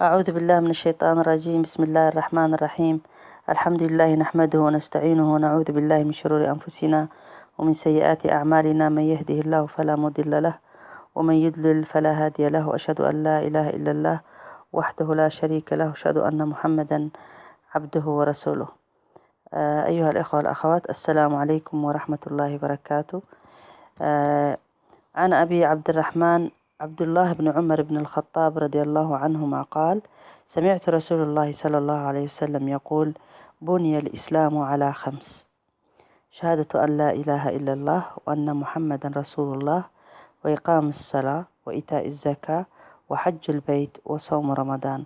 أعوذ بالله من الشيطان الرجيم. بسم الله الرحمن الرحيم. الحمد لله نحمده ونستعينه ونعوذ بالله من شرور أنفسنا ومن سيئات أعمالنا. من يهده الله فلا مضل له ومن يضلل فلا هادي له. وأشهد أن لا إله إلا الله وحده لا شريك له. وأشهد أن محمدا عبده ورسوله. آه، أيها الإخوة والأخوات، السلام عليكم ورحمة الله وبركاته. آه، عن أبي عبد الرحمن عبد الله بن عمر بن الخطاب رضي الله عنهما قال: سمعت رسول الله صلى الله عليه وسلم يقول: بني الإسلام على خمس: شهادة أن لا إله إلا الله وأن محمدا رسول الله وإقام الصلاة وإيتاء الزكاة وحج البيت وصوم رمضان.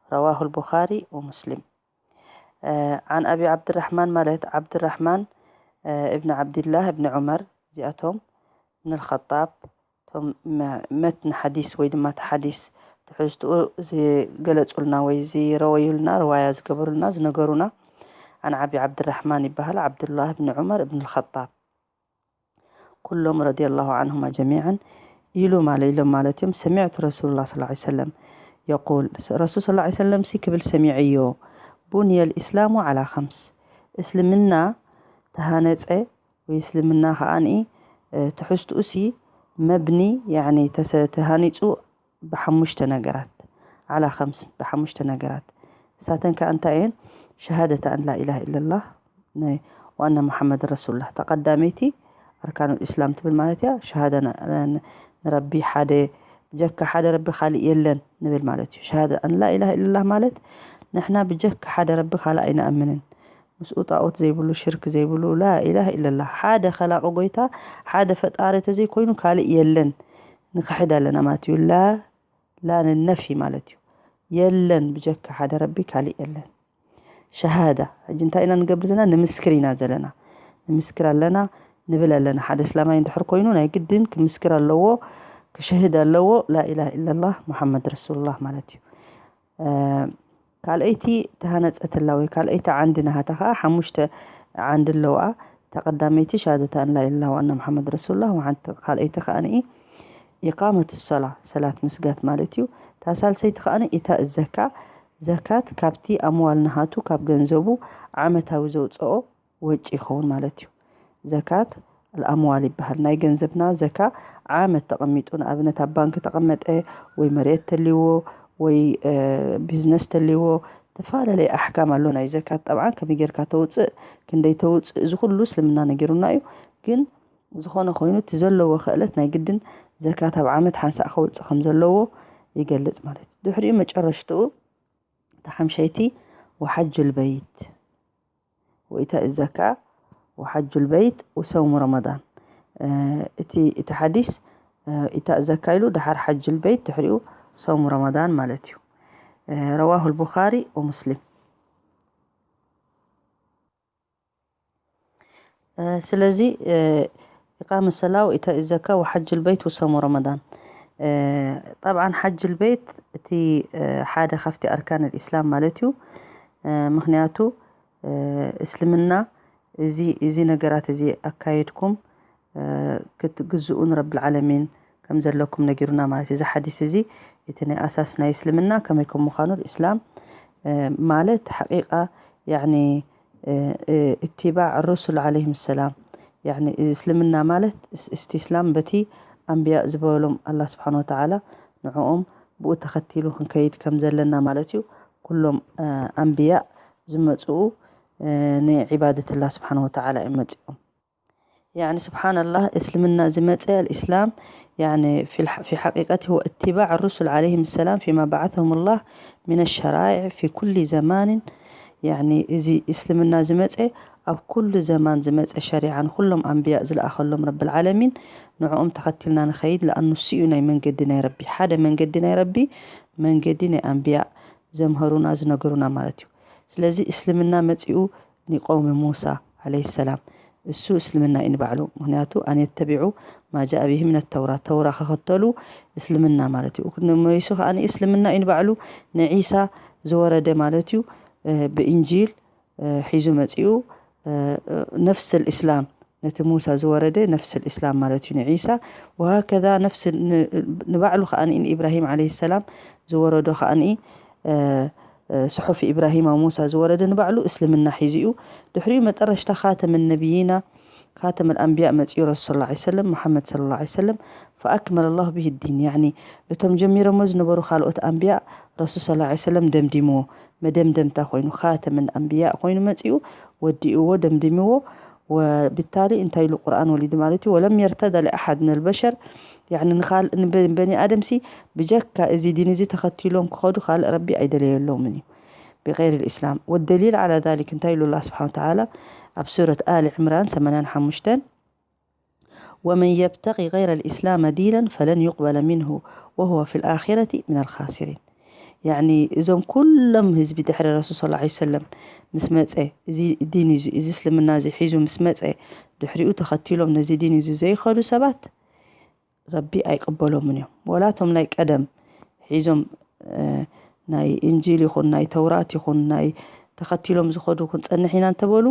رواه البخاري ومسلم. آه، عن أبي عبد الرحمن ማለት عبد الرحمن، آه، ابن عبد الله ابن عمر، እዚኣቶም ابن الخطاب، እቶም መ-፣ መትን ሓዲስ ወይ ድማ እቲ ሓዲስ ትሕዝትኡ ዝገለጹልና ወይ ዝረወዩልና፣ ርዋያ ዝገበሩልና፣ ዝነገሩና፣ عن أبي عبد الرحمن ይበሃል፣ عبد الله بن عمر بن الخطاب። ኩሎም رضي الله عنهما جميعا ኢሉ ማለ-፣ ኢሎም ማለት እዮም። سمعت رسول الله صلى الله عليه وسلم يقول، ረሱል صلى الله عليه وسلم ሲ ክብል ሰሚዐዮ፣ بني الإسلام على خمس፣ እስልምና ተሃነጸ ወይ እስልምና ከኣኒ፣ እ፣ ትሕዝትኡ ሲ መብኒ፣ ያኒ ተሰ-፣ ተሃኒጹ ብሓሙሽተ ነገራት፣ على خمس، ብሓሙሽተ ነገራት። እሳተን ከኣ እንታይ እየን? شهادة أن لا إله إلا الله ናይ ወኣና ሙሓመድ ረሱሉላህ። ተቐዳመይቲ ኣርካኑል ኢስላም ትብል ማለት እያ። ሸሃዳ ን-፣ ን-፣ ንረቢ ሓደ፣ ብጀካ ሓደ ረቢ ካልእ የለን ንብል ማለት እዩ። ሸሃዳ ኣን ላ ኢላሃ ኢለላህ ማለት ንሕና ብጀካ ሓደ ረቢ ካልእ ኣይንኣምንን። ምስኡ ጣዖት ዘይብሉ፣ ሽርክ ዘይብሉ፣ ላ ኢላሃ ኢለላህ። ሓደ ኸላቒ ጎይታ፣ ሓደ ፈጣሪ ተዘይኮይኑ ካልእ የለን። ንኽሕድ ኣለና ማለት እዩ። ላ፣ ላ ንነፊ ማለት እዩ። የለን ብጀካ ሓደ ረቢ ካልእ የለን። ሸሃዳ፣ ሕጂ እንታይ ኢና ንገብር ዘለና? ንምስክር ኢና ዘለና። ንምስክር ኣለና፣ ንብል ኣለና። ሓደ እስላማይ እንድሕር ኮይኑ ናይ ግድን ክምስክር ኣለዎ፣ ክሽህድ ኣለዎ፣ ላ ኢላሃ ኢለላህ ሙሓመድ ረሱሉላህ ማለት እዩ። እ፣ ካልኣይቲ ተሃነጸትላ ወይ ካልኣይቲ ዓንዲ ናሃታ ኸዓ ሓሙሽተ ዓንዲ ኣለዋ። እታ ቀዳመይቲ ሸሃደት ኣን ላ ኢላሃ ወኣና ሙሓመድ ረሱሉላህ፣ ወሓንቲ ካልኣይቲ ኸዓ ንኢ ኢቃመት ሰላ፣ ሰላት ምስጋት ማለት እዩ። እታ ሳልሰይቲ ኸዓ ኢታእ ዘካ፣ ዘካት ካብቲ ኣምዋል ናሃቱ፣ ካብ ገንዘቡ ዓመታዊ ዘውፅኦ ወጪ ይኸውን ማለት እዩ። ዘካት ኣልኣምዋል ይበሃል። ናይ ገንዘብና ዘካ ዓመት ተቐሚጡ፣ ንኣብነት ኣብ ባንክ ተቐመጠ ወይ መሬት ተልይዎ ወይ፣ እ፣ ቢዝነስ ተልይዎ፣ ተፈላለየ ኣሕካም ኣሎ ናይ ዘካት። ጠብዓን ከመይ ጌርካ ተውፅእ፣ ክንደይ ተውፅእ፣ እዚ ኩሉ እስልምና ነጊሩና እዩ። ግን ዝኾነ ኮይኑ እቲ ዘለዎ ክእለት ናይ ግድን ዘካት ኣብ ዓመት ሓንሳእ ከውፅእ ከም ዘለዎ ይገልፅ ማለት እዩ። ድሕሪኡ መጨረሽትኡ እታ ሓምሸይቲ ወሓጁል በይት ወኢታእ ዘካ ወሓጁል በይት ወሰውሙ ረመዳን። እ፣ እቲ፣ እቲ ሓዲስ፣ እ፣ ኢታእ ዘካ ኢሉ፣ ደሓር ሓጁል በይት፣ ድሕሪኡ ሰውሙ ረመዳን ማለት እዩ። እ፣ ረዋሁል ቡኻሪ ወሙስሊም። እ፣ ስለዚ፣ እ፣ ኢቃመ ሰላ ወኢታእ ዘካ ወሓጁል በይት ወሰውሙ ረመዳን። እ፣ ጠብዓን ሓጁል በይት እቲ፣ እ፣ ሓደ ካብቲ ኣርካን ኣልኢስላም ማለት እዩ። እ፣ ምኽንያቱ፣ እ፣ እስልምና እዚ፣ እዚ ነገራት እዚ ኣካየድኩም፣ እ፣ ክትግዝኡ ንረብል ዓለሚን ከም ዘለኩም ነጊሩና ማለት እዩ። እዚ ሓዲስ እዚ እቲ ናይ ኣሳስ ናይ እስልምና ከመይ ከም ምዃኑ፣ እስላም፣ እ፣ ማለት ሓቂቃ፣ ያዕኒ፣ እ፣ እ፣ እትባዕ ሩሱል ዓለይሂም ሰላም፣ ያዕኒ እስልምና ማለት እስ-፣ እስትስላም በቲ ኣንብያ ዝበሎም ኣላህ ስብሓን ወተዓላ ንዕኦም ብኡ ተኸቲሉ ክንከይድ ከም ዘለና ማለት እዩ። ኩሎም፣ እ፣ ኣንብያ ዝመጽኡ፣ እ፣ ንዒባደት ኣላህ ስብሓን ወተዓላ እዮም መጺኦም። ያዕኒ ስብሓን ኣላህ፣ እስልምና ዝመጸ ኣልኢስላም፣ ያዕኒ ፊል-፣ ፊ ሓቂቀቲ ሁወ እትባዕ ሩሱል ዓለይሂም ሰላም ፊማ በዓተሁም ላህ ሚነ ሸራይዕ ፊ ኩሊ ዘማንን። ያዕኒ እዚ እስልምና ዝመጸ ኣብ ኩሉ ዘማን ዝመጸ ሸሪዓ፣ ንኩሎም ኣንብያ ዝለኣኸሎም ረብል ዓለሚን ንዕኦም ተኸቲልና ንኸይድ፣ ለኣኑ ንሱ እዩ ናይ መንገዲ ናይ ረቢ፣ ሓደ መንገዲ ናይ ረቢ፣ መንገዲ ናይ ኣንብያ ዘምሀሩና ዝነገሩና ማለት እዩ። ስለዚ እስልምና መጺኡ ንቀውሚ ሙሳ ዓለይሂ ሰላም፣ እሱ እስልምና እዩ ንባዕሉ። ምኽንያቱ ኣን የተቢዑ ማ ጃአ ቢሂ ሚነ ተውራ፣ ተውራ ከኸተሉ እስልምና ማለት እዩ። ንመይሱ ከኣ እስልምና እዩ ንባዕሉ ንዒሳ ዝወረደ ማለት እዩ። እ፣ ብእንጂል፣ እ፣ ሒዙ መጺኡ፣ እ፣ ነፍስ ልእስላም፣ ነቲ ሙሳ ዝወረደ ነፍስ ልእስላም ማለት እዩ ንዒሳ። ወሃከዛ ነፍስ ን-፣ ንባዕሉ ከኣ ንኢብራሂም ዓለይሂ ሰላም ዝወረዶ ከኣ፣ እ፣ ስሑፍ ኢብራሂም ኣብ ሙሳ ዝወረደ ንባዕሉ እስልምና ሒዙ እዩ። ድሕሪኡ መጠረሽታ ካተም ነቢይና ካተም ኣንቢያ መፅኡ ረሱል ላ ሰለም ሙሓመድ ለ ላ ሰለም ፈኣክመለ ላሁ ብሂ ዲን። ያኒ እቶም ጀሚሮሞ ዝነበሩ ካልኦት ኣንቢያ ረሱል ለ ላ ሰለም ደምዲምዎ፣ መደምደምታ ኮይኑ ካተም ኣንቢያ ኮይኑ መፅኡ፣ ወዲእዎ፣ ደምዲምዎ። ወብታሊ እንታይ ኢሉ ቁርኣን ወሊዱ ማለት እዩ? ወለም የርተዳ ሊኣሓድ ምን ኣልበሸር፣ ያኒ ንካል ንበ- በኒ ኣደምሲ ብጀካ እዚ ዲን እዚ ተኸቲሎም ክኸዱ ካልእ ረቢ ኣይደለየሎምን እዩ ብغير الإسلام. والدليل على ذلك እንታይ ኢሉ ኣላ ስብሓን ወተዓላ ኣብ ሱረት ኣሊ ዕምራን ሰማንያን ሓሙሽተን፣ ومن يبتغ غير الإسلام دينا فلن يقبل منه وهو في الآخرة من الخاسرين. ያኒ እዞም ኩሎም ህዝቢ ድሕሪ ረሱል ስ ላ ሰለም ምስ መፀ፣ እዚ ዲን እዩ፣ እዚ እስልምና እዚ ሒዙ ምስ መፀ፣ ድሕሪኡ ተኸቲሎም ነዚ ዲን እዚ ዘይኸዱ ሰባት ረቢ ኣይቅበሎምን እዮም። ወላ እቶም ናይ ቀደም ሒዞም ናይ እንጂል ይኹን ናይ ተውራት ይኹን ናይ ተኸቲሎም ዝኸዱ ክንፀንሕ ኢና እንተበሉ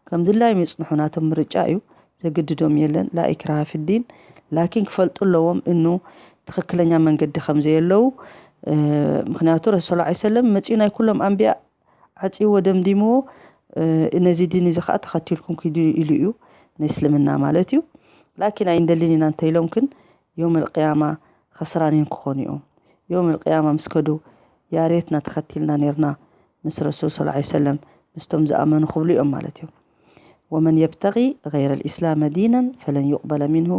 ከም ድላዮም ይፅንሑ፣ ናቶም ምርጫ እዩ፣ ዘግድዶም የለን። ላ ኢክራሃ ፊዲን። ላኪን ክፈልጡ ኣለዎም እኑ ትኽክለኛ መንገዲ ከም ዘየለዉ። ምክንያቱ ረሱል ላ ሰለም መፂኡ ናይ ኩሎም ኣንቢያ ዓፂዎ ደምዲምዎ። ነዚ ዲን እዚ ከዓ ተኸቲልኩም ኪዱ ኢሉ እዩ፣ ንእስልምና ማለት እዩ። ላኪን ኣይንደልን ኢና እንተኢሎም ግን ዮም ልቅያማ ኸስራኒን ክኾኑ እዮም። ዮም ልቅያማ ምስ ከዱ ያሬትና ተኸቲልና ነርና ምስ ረሱል ስ ሰለም ምስቶም ዝኣመኑ ክብሉ እዮም ማለት እዮም። ومن يبتغ غير الإسلام دينا فلن يقبل منه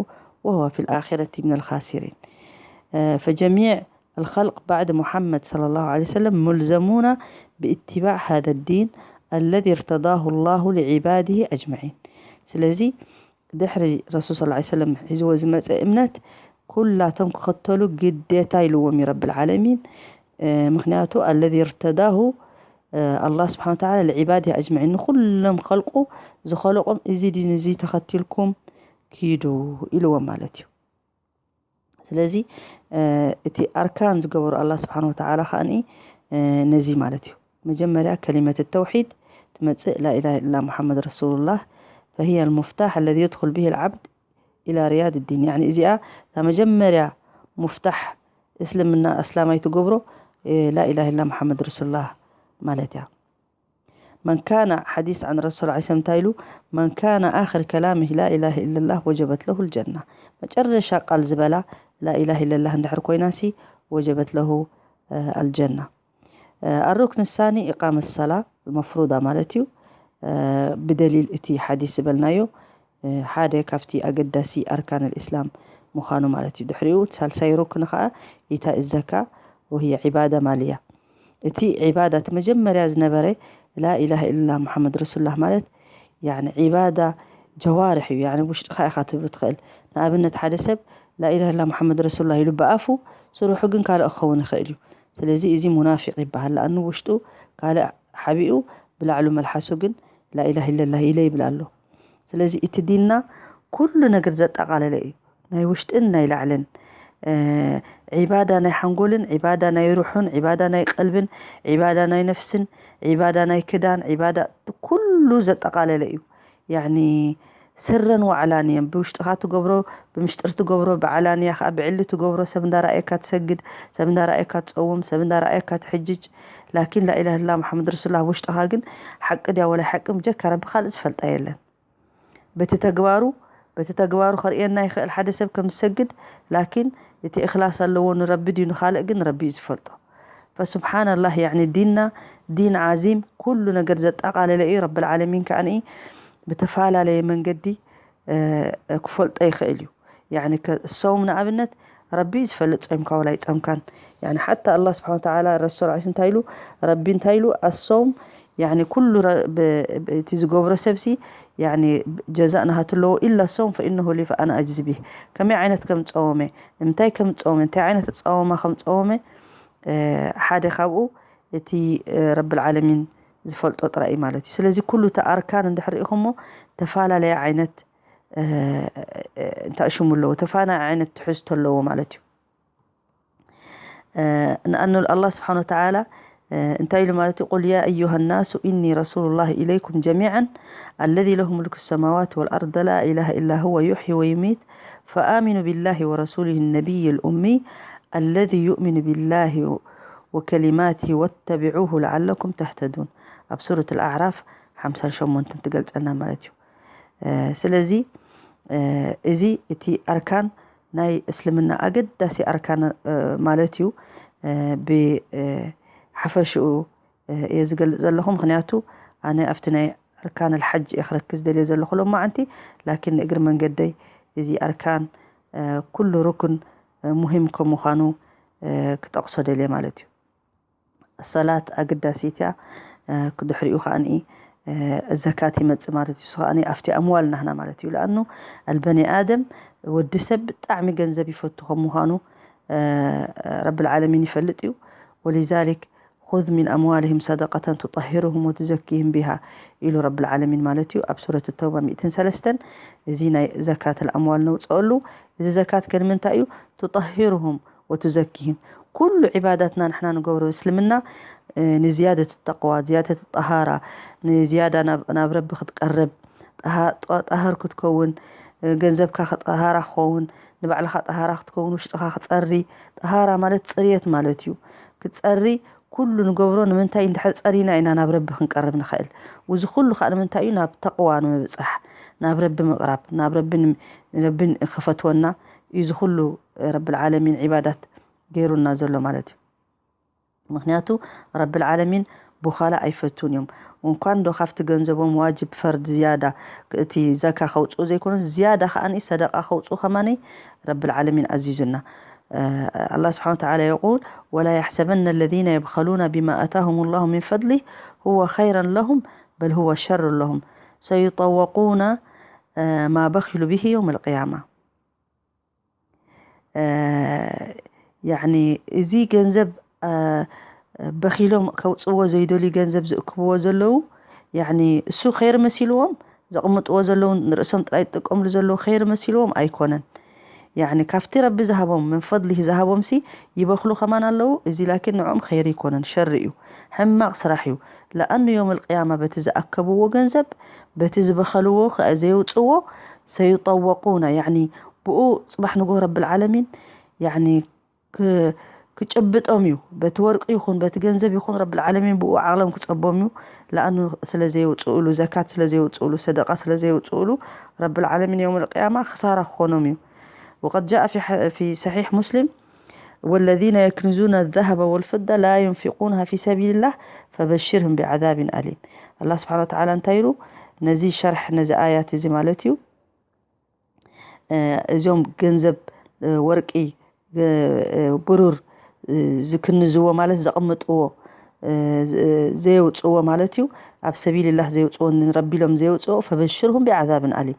وهو في الآخرة من الخاسرين. فجميع الخلق بعد محمد صلى الله عليه وسلم ملزمون باتباع هذا الدين الذي ارتضاه الله لعباده أجمعين. ስለዚ ድሕሪ ረሱል ስ ሰለም ሒዝዎ ዝመፀ እምነት ኩላቶም ክኸተሉ ግዴታ ኢልዎም እዩ ረብል ዓለሚን። ምክንያቱ ኣለዚ ርተዳሁ ኣላ ስብሓን ወተዓላ ልዒባድ ኣጅመዒን፣ ንኩሎም ከልቁ ዝኸለቆም እዚ ዲን እዚ ተኸቲልኩም ኪዱ ኢልዎም ማለት እዩ። ስለዚ እቲ ኣርካን ዝገበሩ ኣላ ስብሓን ወተዓላ ከዓኒ ነዚ ማለት እዩ። መጀመርያ ከሊመት ተውሒድ ትመፅእ ላኢላሃ ኢላ ሙሓመድ ረሱሉላህ ፈሂየ ልሙፍታሕ ኣለዚ የድኹል ብሂ ልዓብድ ኢላ ርያድ ዲን። ያኒ እዚኣ እታ መጀመርያ ሙፍታሕ እስልምና ኣስላማይ ትገብሮ ላኢላሃ ኢላ ሙሓመድ ረሱሉላህ ማለት እያ። መን ካነ ሓዲስ ዓን ረሱል ላ ሰለም እንታይ ኢሉ? መን ካነ ኣኽር ከላምህ ላኢላሃ ኢለላህ ወጀበት ለሁ ልጀና። መጨረሻ ቃል ዝበላ ላኢላሃ ኢለላህ እንድሕር ኮይናሲ ወጀበት ለሁ ኣልጀና። ኣሩክን ሳኒ ኢቃመት ሰላ መፍሩዳ ማለት እዩ። ብደሊል እቲ ሓዲስ ዝበልናዮ ሓደ ካብቲ ኣገዳሲ ኣርካን ልእስላም ምዃኑ ማለት እዩ። ድሕሪኡ ሳልሳይ ሩክን ከዓ ኢታ ዘካ ወህየ ዒባዳ ማልያ። እቲ ዒባዳ እቲ መጀመርያ ዝነበረ ላኢላሃ ኢላ ሙሓመድ ረሱሉላህ ማለት ያኒ ዒባዳ ጀዋርሕ እዩ። ያኒ ውሽጥኻ ኢኻ ትህብ ትኽእል። ንኣብነት ሓደ ሰብ ላኢላሃ ኢላ ሙሓመድ ረሱሉላህ ኢሉ ብኣፉ ስርሑ ግን ካልእ ክኸውን ይኽእል እዩ። ስለዚ እዚ ሙናፊቅ ይበሃል። ለኣኑ ውሽጡ ካልእ ሓቢኡ ብላዕሉ መልሓሱ ግን ላኢላሃ ኢለላህ ኢለ ይብል ኣሎ። ስለዚ እቲ ዲንና ኩሉ ነገር ዘጠቓለለ እዩ። ናይ ውሽጥን ናይ ላዕልን ዒባዳ ናይ ሓንጎልን ዒባዳ ናይ ሩሑን ዒባዳ ናይ ቀልብን ዒባዳ ናይ ነፍስን ዒባዳ ናይ ክዳን ዒባዳ ኩሉ ዘጠቓለለ እዩ። ያኒ ስረን ወዓላንየን ብውሽጥኻ ትገብሮ ብምሽጥር ትገብሮ ብዓላንያ ከዓ ብዕሊ ትገብሮ ሰብ እንዳረኣየካ ትሰግድ ሰብ እንዳረኣየካ ትፀውም ሰብ እንዳረኣየካ ትሕጅጅ ላኪን ላኢላሃ ኢላ ሙሓመድ ረሱሉላህ ውሽጥኻ ግን ሓቂ ድያ ወላ ሓቂ ብጀካ ረቢ ካልእ ዝፈልጣ የለን። በቲ ተግባሩ በቲ ተግባሩ ከርእየና ይኽእል ሓደ ሰብ ከም ዝሰግድ ላኪን እቲ እኽላስ ኣለዎ ንረቢ ድዩ ንኻልእ ግን ረቢ እዩ ዝፈልጦ። ፈስብሓናላህ ያኒ ዲንና ዲን ዓዚም ኩሉ ነገር ዘጠቓለለ እዩ። ረብል ዓለሚን ከዓ ብተፈላለየ መንገዲ ክፈልጦ ይኽእል እዩ። ያኒ ሰውም ንኣብነት ረቢ ዝፈልጥ ጾምካ ወላ ይጸምካን። ያኒ ሓታ ኣላህ ስብሓን ወተዓላ ረሱል ዐለይሂ እንታይ ኢሉ ረቢ እንታይ ኢሉ ኣሰውም ያኒ ኩሉ እቲ ዝገብሮ ሰብሲ ያኒ ጀዛእ ናሃቱ ኣለዎ ኢላ ሰውም ፈኢነሁ ሊ ፈኣና ኣጅዚ ቢህ። ከመይ ዓይነት ከም ጸወመ እንታይ ከም ጸወመ እንታይ ዓይነት ኣጸዋውማ ከም ጸወመ ሓደ ካብኡ እቲ ረብል ዓለሚን ዝፈልጦ ጥራይ እዩ ማለት እዩ። ስለዚ ኩሉ እቲ ኣርካን እንድሕር ርኢኹሞ ተፈላለየ ዓይነት እንታይ ሽሙ ኣለዎ ተፋና ዓይነት ትሕዝቶ ኣለዎ ማለት እዩ። ንኣኑ ኣላህ ስብሓን ወተዓላ እንታይ ኢሉ ማለት እዩ? ቁል ያ ኣዩሃ ናሱ ኢኒ ረሱሉላህ ኢለይኩም ጀሚዓን ኣለዚ ለሁ ሙልኩ ሰማዋት ወልኣርድ ላ ኢላሃ ኢላ ሁወ ዩሕዪ ወዩሚት ፈኣሚኑ ቢላሂ ወረሱሊሂ ነቢይ ልኡሚ ኣለዚ ዩእሚኑ ቢላሂ وكلماته واتبعوه لعلكم تهتدون ኣብ ሱረት ኣልኣዕራፍ ሓምሳን ሸሞንተን ትገልጸልና ማለት እዩ። ስለዚ እዚ እቲ ኣርካን ናይ እስልምና ኣገዳሲ ኣርካን ማለት እዩ። ብሓፈሽኡ እየ ዝገልጽ ዘለኹ፣ ምኽንያቱ ኣነ ኣብቲ ናይ ኣርካን ኣልሓጅ እየ ክረክዝ ደልየ ዘለኹ ሎማዓንቲ። ላኪን ንእግሪ መንገደይ እዚ ኣርካን ኩሉ ሩክን ሙሂም ከም ምዃኑ ክጠቕሶ ደልየ ማለት እዩ። ሰላት ኣገዳሲት እያ። ክድሕሪኡ ከዓኒ ዘካት ይመጽእ ማለት እዩ። እሱ ከዓኒ ኣብቲ ኣምዋል ናህና ማለት እዩ። ለኣኑ ኣልበኒ ኣደም ወዲ ሰብ ብጣዕሚ ገንዘብ ይፈቱ ከም ምዃኑ ረብል ዓለሚን ይፈልጥ እዩ። ወሊዛሊክ خذ من أموالهم صدقة تطهرهم وتزكيهم بها ኢሉ ረብል ዓለሚን ማለት እዩ ኣብ ሱረት ተውባ ሚእትን ሰለስተን። እዚ ናይ ዘካት ኣምዋል ነውፅአሉ። እዚ ዘካት ከ ንምንታይ እዩ? تطهرهم وتزكيهم ኩሉ ዒባዳትና ንሕና ንገብሮ እስልምና ንዝያደት ተቅዋ ዝያደት ጠሃራ ንዝያዳ ናብ ረቢ ክትቀርብ ጠሃር ክትከውን ገንዘብካ ጠሃራ ክኸውን ንባዕልኻ ጠሃራ ክትከውን ውሽጥኻ ክፀሪ ጠሃራ ማለት ፅርየት ማለት እዩ። ክትፀሪ ኩሉ ንገብሮ ንምንታይ እንድሕር ፀሪና ኢና ናብ ረቢ ክንቀርብ ንኽእል። እዚ ኩሉ ከዓ ንምንታይ እዩ ናብ ተቅዋ ንምብፃሕ ናብ ረቢ ምቕራብ ናብ ረቢ ረቢ ክፈትወና እዩ። እዚ ኩሉ ረብል ዓለሚን ዒባዳት ገይሩና ዘሎ ማለት እዩ። ምክንያቱ ረብል ዓለሚን ቡኻላ ኣይፈቱን እዮም። እንኳን ዶ ካብቲ ገንዘቦም ዋጅብ ፈርድ ዝያዳ እቲ ዘካ ከውፅኡ ዘይኮኑ ዝያዳ ከዓኒ ሰደቃ ከውፅኡ ከማኒ ረብል ዓለሚን ኣዚዙና። الله سبحانه وتعالى يقول ولا يحسبن الذين يبخلون بما آتاهم الله من فضله هو خيرا لهم بل هو شر لهم سيطوقون ما بخلوا به يوم القيامة يعني እዚ ገንዘብ በኺሎም ከውፅዎ ዘይደልዩ ገንዘብ ዝእክብዎ ዘለዉ يعني እሱ ኸይር መሲልዎም ዘቕምጥዎ ዘለዉ ንርእሶም ጥራይ ዝጥቀምሉ ዘለዉ ኸይር መሲልዎም ኣይኮነን። يعني ካብቲ ረቢ ዝሃቦም من فضله ዝሃቦም ሲ ይበኽሉ ከማን ኣለዉ። እዚ ላኪን ንዕኦም ኸይር ይኮነን ሸር እዩ። ሕማቕ ስራሕ እዩ። ለኣኑ يوم القيامة በቲ ዝኣከብዎ ገንዘብ በቲ ዝበኸልዎ ከ- ዘየውፅዎ سيطوقون يعني ብኡ ፅባሕ ንጎ ረብል ዓለሚን يعني ክጭብጦም እዩ። በቲ ወርቂ ይኹን በቲ ገንዘብ ይኹን ረብል ዓለሚን ብኡ ዓለም ክፀቦም እዩ። ለኣኑ ስለ ዘየውፅእሉ ዘካት ስለ ዘየውፅእሉ ሰደቃ ስለ ዘየውፅእሉ ረብል ዓለሚን يوم القيامة ክሳራ ክኾኖም እዩ። وقد جاء في في صحيح مسلم والذين يكنزون الذهب والفضة لا ينفقونها في سبيل الله فبشرهم بعذاب أليم الله سبحانه وتعالى እንታይ ኢሉ ነዚ ሸርሕ ነዚ ኣያት እዚ ማለት እዩ። እዞም ገንዘብ ወርቂ ብሩር ዝክንዝዎ ማለት ዘቕምጥዎ ዘየውፅዎ ማለት እዩ። ኣብ ሰቢልላህ ዘየውፅዎ ንረቢሎም ዘየውፅዎ فبشرهم بعذاب أليم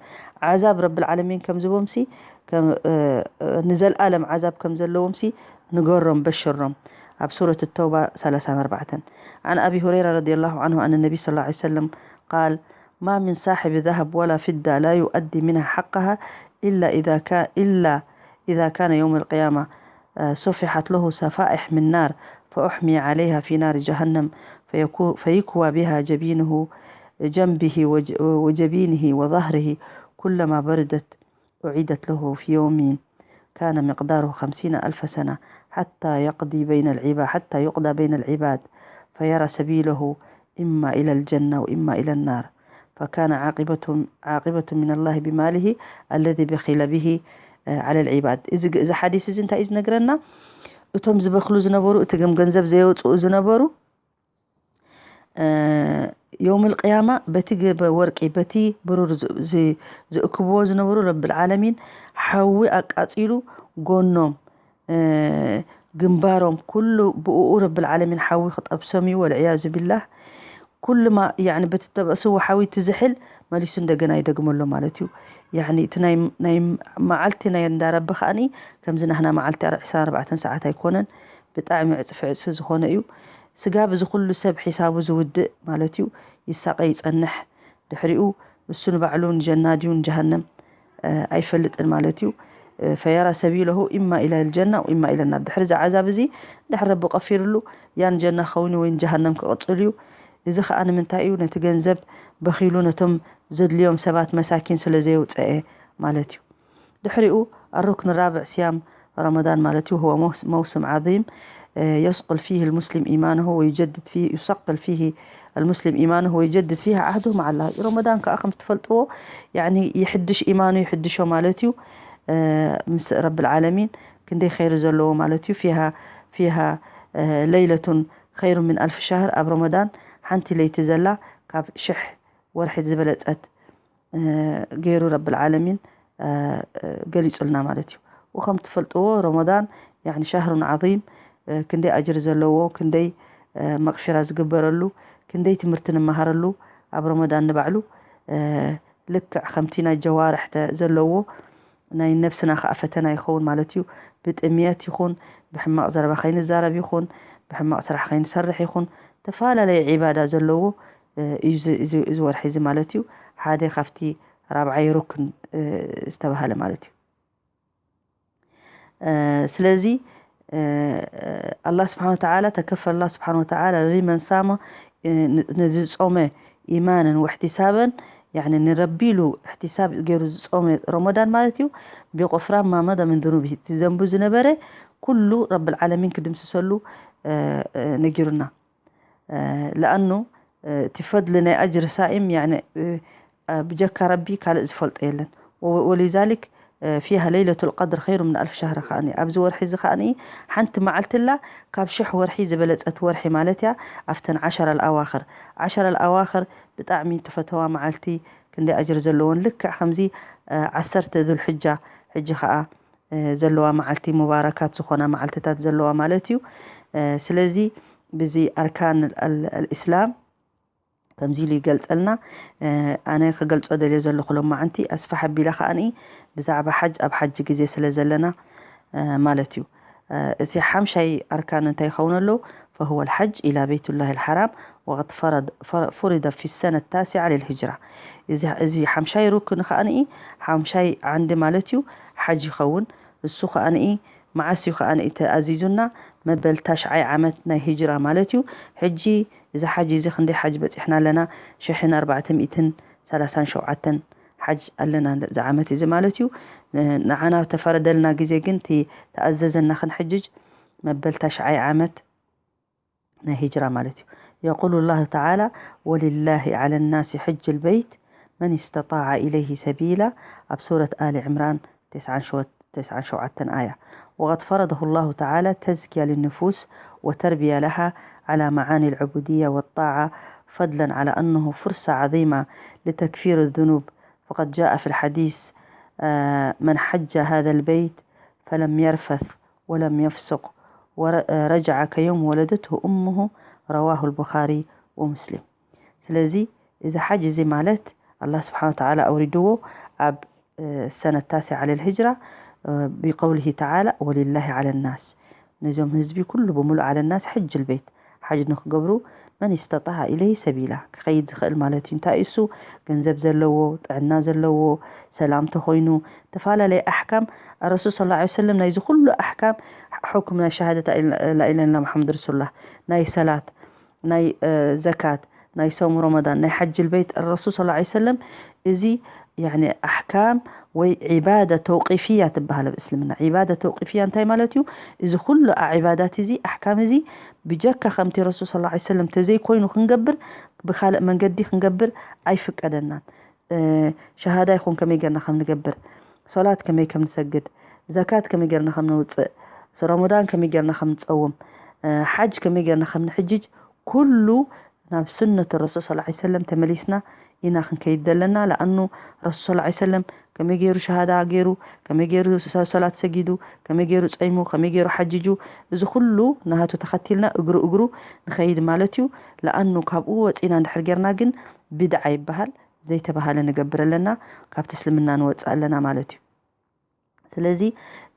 ዓዛብ ረብል ዓለሚን ከም ዝቦምሲ ንዘልኣለም ዓዛብ ከም ዘለዎም ሲ ንገሮም በሽሮም። ኣብ ሱረት ተውባ ሰላሳን ኣርባዕተን عن أبي هريرة رضي الله عنه أن النبي صلى الله عليه وسلم قال ما من صاحب ذهب ولا فضة لا يؤدي منها حقها إلا إذا كان إلا إذا كان يوم القيامة سفحت له سفائح من نار فأحمي عليها في نار جهنم فيكوى بها جبينه جنبه وجبينه وظهره كلما بردت أعيدت له في يوم كان مقداره خمسين ألف سنة حتى يقضي بين العباد حتى يقضى بين العباد فيرى سبيله إما إلى الجنة وإما إلى النار فكان عاقبة عاقبة من الله بماله الذي بخل به على العباد እዚ እዚ ሓዲስ እዚ እንታይ እዩ ዝነግረና? እቶም ዝበኽሉ ዝነበሩ እቲ ገም ገንዘብ ዘየውፅኡ ዝነበሩ ዮውም ልቅያማ በቲ ገበ ወርቂ በቲ ብሩር ዝእክብዎ ዝነበሩ ረብል ዓለሚን ሓዊ ኣቃፂሉ ጎኖም ግንባሮም ኩሉ ብኡ ረብል ዓለሚን ሓዊ ክጠብሶም እዩ። ወልዕያዙ ቢላህ ኩሉ ማ ያኒ በቲ ተበእስዎ ሓዊ ትዝሕል መሊሱ እንደገና ይደግመሎ ማለት እዩ። ያኒ እቲ ናይ መዓልቲ ናይ እንዳረቢ ከዓኒ ከምዚ ናህና መዓልቲ ዕስራን ኣርባዕተን ሰዓት ኣይኮነን፣ ብጣዕሚ ዕፅፊ ዕፅፊ ዝኾነ እዩ። ስጋብ እዚ ኩሉ ሰብ ሒሳቡ ዝውድእ ማለት እዩ ይሳቐ ይፀንሕ። ድሕሪኡ እሱ ንባዕሉ ንጀና ድዩ ንጀሃነም ኣይፈልጥን ማለት እዩ። ፈየራ ሰቢለሁ ኢማ ኢላ ልጀና ወኢማ ኢለ ናር። ድሕሪ እዚ ዓዛብ እዚ ድሕሪ ረቢ ቀፊርሉ ያ ንጀና ክኸውን ወይ ንጀሃነም ክቕፅል እዩ። እዚ ከዓ ንምንታይ እዩ? ነቲ ገንዘብ በኺሉ ነቶም ዘድልዮም ሰባት መሳኪን ስለ ዘየውፀአ ማለት እዩ። ድሕሪኡ ኣሩክን ራብዕ ስያም ረመዳን ማለት እዩ هو موسم عظيم يصقل فيه المسلم إيمانه ويجدد فيه يصقل فيه المسلم إيمانه ويجدد فيه عهده مع الله. ረመዳን ከዓ ከም ትፈልጥዎ ያኒ ይሕድሽ ኢማኑ ይሕድሾ ማለት እዩ ምስ ረብል ዓለሚን። ክንደይ ኸይሪ ዘለዎ ማለት እዩ። فيها فيها ليلة خير من ألف شهر። ኣብ ረመዳን ሓንቲ ለይቲ ዘላ ካብ ሽሕ ወርሒ ዝበለጸት ገይሩ ረብል ዓለሚን ገሊጹልና ማለት እዩ። ወከም ትፈልጥዎ ረመዳን ያኒ ሻህሩን ዓዚም ክንደይ ኣጅሪ ዘለዎ ክንደይ መቕፊራ ዝግበረሉ ክንደይ ትምህርቲ ንመሃረሉ ኣብ ረመዳን ንባዕሉ ልክዕ ከምቲ ናይ ጀዋርሕተ ዘለዎ ናይ ነብስና ከዓ ፈተና ይኸውን ማለት እዩ። ብጥምየት ይኹን ብሕማቕ ዘረባ ከይንዛረብ ይኹን ብሕማቕ ስራሕ ከይንሰርሕ ይኹን ተፈላለየ ዒባዳ ዘለዎ እዩ እዚ ወርሒ እዚ ማለት እዩ። ሓደ ካብቲ ራብዓይ ሩክን ዝተባሃለ ማለት እዩ። ስለዚ ኣላ ስብሓን ወተዓላ ተከፈል ኣላ ስብሓን ወተዓላ ሊመን ሳመ ነዚ ዝጾመ ኢማንን ወሕቲሳበን ያኒ ንረቢ ኢሉ እሕቲሳብ ገይሩ ዝጾመ ረመዳን ማለት እዩ። ቢቆፍራን ማመደ ምን ذنوبه እቲ ዘንቡ ዝነበረ ኩሉ ረብል ዓለሚን ክድምስሰሉ ነጊሩና። ለኣኑ እቲ ፈድሊ ናይ ኣጅሪ ሳኢም ያኒ ብጀካ ረቢ ካልእ ዝፈልጦ የለን። ወሊዛሊክ فيها ليلة القدر خير من ألف شهر ከኣኒ ኣብዚ ወርሒ እዚ ከኣኒ ሓንቲ መዓልቲ ላ ካብ ሽሕ ወርሒ ዝበለጸት ወርሒ ማለት እያ። ኣብተን ዓሸራ ኣዋኽር ዓሸራ ኣዋኽር ብጣዕሚ ተፈተዋ መዓልቲ ክንደይ ኣጅር ዘለዎን ልክዕ ከምዚ ዓሰርተ ዙልሕጃ ሕጂ ከዓ ዘለዋ መዓልቲ ሙባረካት ዝኾና መዓልትታት ዘለዋ ማለት እዩ። ስለዚ ብዚ ኣርካን ኣልእስላም ከምዚ ኢሉ ይገልጸልና። ኣነ ክገልጾ ደልየ ዘለኹ ሎማዓንቲ ኣስፋሕ ኣቢለ ከኣኒ ብዛዕባ ሓጅ ኣብ ሓጂ ግዜ ስለ ዘለና ማለት እዩ። እቲ ሓምሻይ ኣርካን እንታይ ይኸውን ኣሎ? فهو الحج إلى بيت الله الحرام وقد فرض فرض في السنة التاسعة للهجرة። እዚ ሓምሻይ ሩክን ከኣኒ ሓምሻይ ዓንዲ ማለት እዩ ሓጅ ይኸውን። እሱ ከኣኒ መዓስ እዩ ከኣኒ ተኣዚዙና? መበል ታሽዓይ ዓመት ናይ ሂጅራ ማለት እዩ። ሕጂ እዚ ሓጅ እዚ ክንደይ ሓጅ በፂሕና ኣለና? ሽሕን ኣርባዕተ ሚእትን ሰላሳን ሸውዓተን ሓጅ ኣለና እዚ ዓመት እዚ ማለት እዩ። ንዓና ተፈረደልና ግዜ ግን እቲ ተኣዘዘና ክንሕጅጅ መበል ታሽዓይ ዓመት ናይ ሂጅራ ማለት እዩ። يقول الله تعالى ولله على الناس حج البيت من استطاع إليه سبيلا ኣብ ሱረት ኣሊ ዕምራን ተስዓን ሸውዓተን ኣያ وقد فرضه الله تعالى تزكية للنفوس وتربية لها على معاني العبودية والطاعة فضلا على أنه فرصة عظيمة لتكفير الذنوب فقد جاء في الحديث من حج هذا البيت فلم يرفث ولم يفسق ورجع كيوم ولدته أمه رواه البخاري ومسلم. ስለዚ እዚ ሓጅ እዚ ማለት ኣላህ ስብሓን ወተዓላ ኣውሪድዎ ኣብ ሰነ ታሲዓ ልልሂጅራ ብቀውልሂ ተዓላ ወሊላሂ ዓለ ናስ ነዞም ህዝቢ ኩሉ ብምሉእ ዓለ ናስ ሕጅ ልቤት ሓጅ ንክገብሩ መን ስተጣዓ ኢለይሂ ሰቢላ ክኸይድ ዝኽእል ማለት እዩ። እንታይ እሱ ገንዘብ ዘለዎ ጥዕና ዘለዎ ሰላም ተኮይኑ ተፈላለየ ኣሕካም ኣረሱል ስ ሰለም ናይዚ ኩሉ ኣሕካም ሕኩም ናይ ሸሃደት ላኢላላ መሓመድ ረሱሉላህ ናይ ሰላት ናይ ዘካት ናይ ሶም ረመዳን ናይ ሓጅ ልበይት ረሱል ስ ሰለም እዚ ኣሕካም ወይ ዒባደ ተውቂፍያ ትበሃል ኣብ እስልምና። ዒባደ ተውቂፍያ እንታይ ማለት እዩ? እዚ ኩሉ ዒባዳት እዚ ኣሕካም እዚ ብጀካ ከምቲ ረሱል ስ ሰለም ተዘይኮይኑ ክንገብር ብካልእ መንገዲ ክንገብር ኣይፍቀደናን። ሸሃዳ ይኹን ከመይ ገርና ከም ንገብር፣ ሶላት ከመይ ከም ንሰግድ፣ ዘካት ከመይ ገርና ከም ነውፅእ፣ ረመዳን ከመይ ገርና ከም ንፀውም፣ ሓጅ ከመይ ገርና ከም ንሕጅጅ ኩሉ ናብ ሱነት ረሱል ስ ሰለም ተመሊስና ኢና ክንከይድ ዘለና። ለኣኑ ረሱል ስ ሰለም ከመይ ገይሩ ሸሃዳ ገይሩ፣ ከመይ ገይሩ ሰላት ሰጊዱ፣ ከመይ ገይሩ ፀይሙ፣ ከመይ ገይሩ ሓጅጁ፣ እዚ ኩሉ ናሃቱ ተኸቲልና እግሩ እግሩ ንኸይድ ማለት እዩ። ለኣኑ ካብኡ ወፂና እንድሕር ገርና ግን ቢድዓ ይበሃል። ዘይተባሃለ ንገብር ኣለና፣ ካብቲ እስልምና ንወፅእ ኣለና ማለት እዩ። ስለዚ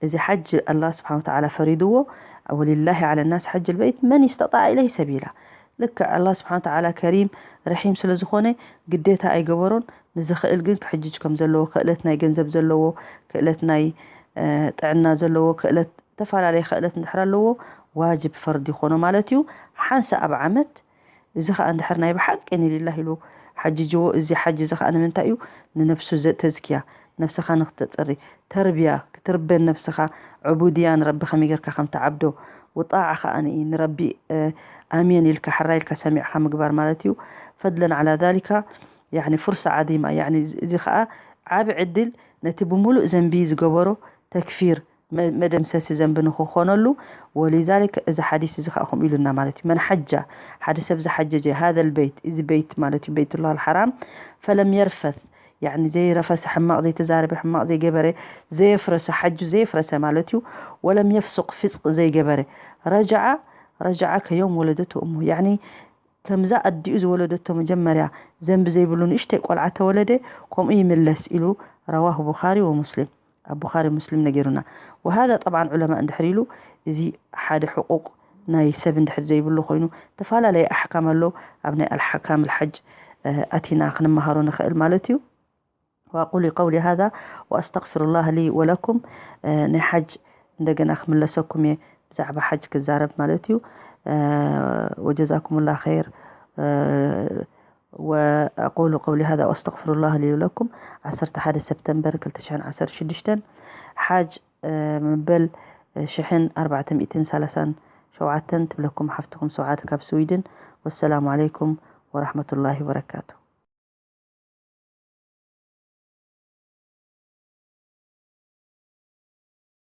እዚ ሓጅ ኣላህ ስብሓን ወተዓላ ፈሪድዎ፣ ወሊላሂ ዓለ ናስ ሓጅ ልበይት መን ስተጣዕ ኢለይሂ ሰቢላ። ልክዕ ኣላህ ስብሓን ወተዓላ ከሪም ረሒም ስለ ዝኾነ ግዴታ ኣይገበሮን። ንዝኽእል ግን ክሕጅጅ ከም ዘለዎ፣ ክእለት ናይ ገንዘብ ዘለዎ፣ ክእለት ናይ ጥዕና ዘለዎ፣ ክእለት ዝተፈላለየ ክእለት እንድሕር ኣለዎ ዋጅብ ፈርድ ይኾኖ ማለት እዩ። ሓንሳ ኣብ ዓመት እዚ ኸኣ እንድሕር ናይ ብሓቂ ንሊላህ ኢሉ ሓጅጅዎ፣ እዚ ሓጅ እዚ ኸኣ ንምንታይ እዩ? ንነብሱ ተዝኪያ፣ ነብስኻ ንኽተጽሪ፣ ተርብያ፣ ክትርበን ነብስኻ፣ ዕቡድያ ንረቢ ከመይ ጌርካ ከም ትዓብዶ፣ ውጣዕ ከኣ ንረቢ ኣሜን ኢልካ ሕራ ኢልካ ሰሚዕካ ምግባር ማለት እዩ። ፈድለን ዓላ ዛሊካ ፍርሳ ዓዚማ፣ እዚ ከዓ ዓብ ዕድል ነቲ ብምሉእ ዘንቢ ዝገበሮ ተክፊር መደምሰሲ ዘንቢ ንክኾነሉ። ወሊዛሊክ እዚ ሓዲስ እዚ ከዓ ከምኡ ኢሉና ማለት እዩ። መን ሓጃ፣ ሓደ ሰብ ዝሓጀጀ ሃዘል በይት፣ እዚ በይት ማለት እዩ፣ በይትላህ ሓራም፣ ፈለም የርፈት፣ ዘይረፈሰ፣ ሕማቕ ዘይተዛረበ፣ ሕማቕ ዘይገበረ፣ ዘየፍረሰ፣ ሓጁ ዘየፍረሰ ማለት እዩ። ወለም የፍሱቕ፣ ፍስቕ ዘይገበረ፣ ረጃዓ ረጃዓ ከዮም ወለደቱ እሙ፣ ከምዛ ኣዲኡ ዝወለደቶ መጀመርያ ዘንቢ ዘይብሉ ንእሽተይ ቆልዓ ተወለደ፣ ከምኡ ይምለስ ኢሉ። ረዋሁ ቡኻሪ ወሙስሊም። ኣብ ቡኻሪ ሙስሊም ነጊሩና። ወሃዛ ጠብዓን ዑለማ እንድሕር ኢሉ፣ እዚ ሓደ ሕቁቅ ናይ ሰብ እንድሕር ዘይብሉ ኮይኑ፣ ተፈላለየ ኣሕካም ኣሎ። ኣብ ናይ ኣልሓካም ልሓጅ ኣቲና ክንመሃሮ ንኽእል ማለት እዩ። وأقول قولي هذا وأستغفر الله لي ولكم. ናይ ሓጅ እንደገና ክምለሰኩም እየ ብዛዕባ ሓጅ ክዛረብ ማለት እዩ። وجزاكم الله خير. وأقول قولي هذا وأستغفر الله لي ولكم. ዓሰርተ ሓደ ሰፕተምበር ክልተ ሽሕን ዓሰርተ ሽዱሽተን ሓጅ መበል ሽሕን ኣርባዕተ ሚእትን ሰላሳን ሸውዓተን ትብለኩም ሓፍትኩም ሰውዓት ካብ ስዊድን። ወሰላሙ ዓለይኩም ወራህመቱላሂ ወበረካቱ።